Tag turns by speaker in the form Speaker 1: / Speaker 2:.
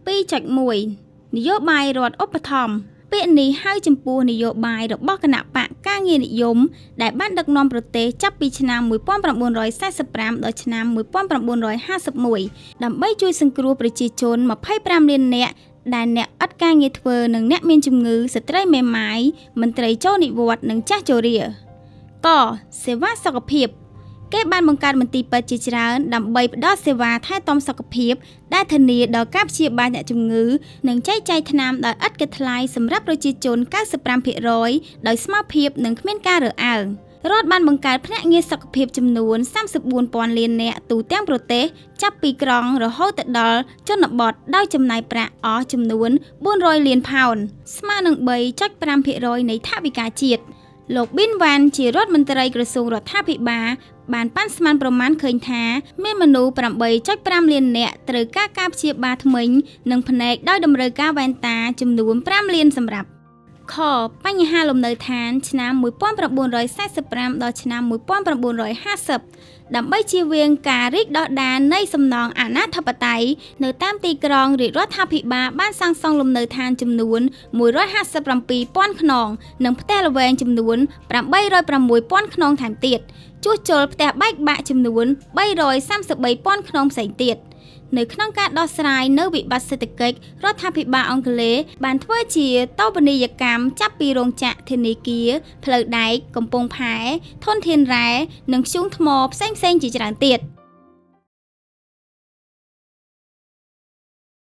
Speaker 1: 2.1 នយោបាយរដ្ឋឧបត្ថម្ភពាក្យនេះហៅចំពោះនយោបាយរបស់គណបក្សការងារនិយមដែលបានដឹកនាំប្រទេសចាប់ពីឆ្នាំ1945ដល់ឆ្នាំ1951ដើម្បីជួយសង្គ្រោះប្រជាជន25លាននាក់ដែលអ្នកឥតការងារធ្វើនិងអ្នកមានជំងឺស្ត្រីមេម៉ាយមន្ត្រីចូលនិវត្តន៍និងចាស់ជរាកសេវាសុខភាពគេបានបង្កើតមន្ទីរពេទ្យជាច្រើនដើម្បីផ្ដល់សេវាថែទាំសុខភាពដែលធានាដល់ការព្យាបាលអ្នកជំងឺនិងចែកចាយថ្នាំដោយឥតគិតថ្លៃសម្រាប់ប្រជាជន95%ដោយស្មើភាពនិងគ្មានការរើសអើងរដ្ឋបានបង្កើតភ្នាក់ងារសុខភាពចំនួន34,000លាននាក់ទូទាំងប្រទេសចាប់ពីក្រុងរហូតទៅដល់ជនបទដោយចំណាយប្រាក់អស់ចំនួន400លានផោនស្មើនឹង3.5%នៃថវិកាជាតិលោកប៊ីនវ៉ាន់ជារដ្ឋមន្ត្រីក្រសួងរដ្ឋាភិបាលបានប៉ាន់ស្មានប្រមាណឃើញថាមានមនុស្ស8.5លាននាក់ត្រូវការការព្យាបាលធ្មេញនិងភ្នែកដោយតម្រូវការវ៉ែនតាចំនួន5លានសម្រាប់ខបញ្ហាលំនៅឋានឆ្នាំ1945ដល់ឆ្នាំ1950ដើម្បីជៀសវាងការរីកដុះដាលនៃសំណង់អានាធិបតេយ្យនៅតាមទីក្រុងរាជរដ្ឋាភិបាលបានសាងសង់លំនៅឋានចំនួន157,000ខ្នងនិងផ្ទះល្វែងចំនួន806,000ខ្នងថែមទៀតជួសជុលផ្ទះបែកបាក់ចំនួន333,000ខ្នងផ្សេងទៀតនៅក្នុងការដោះស្រាយនៅវិបត្តិសេដ្ឋកិច្ចរដ្ឋាភិបាលអង់គ្លេសបានធ្វើជាតូបនីយកម្មចាប់ពីរោងចក្រធនាគារផ្លូវដែកកំពង់ផែធនធានរ៉ែនិងធ្យូងថ្មផ្សេងៗជាច្រើនទៀត។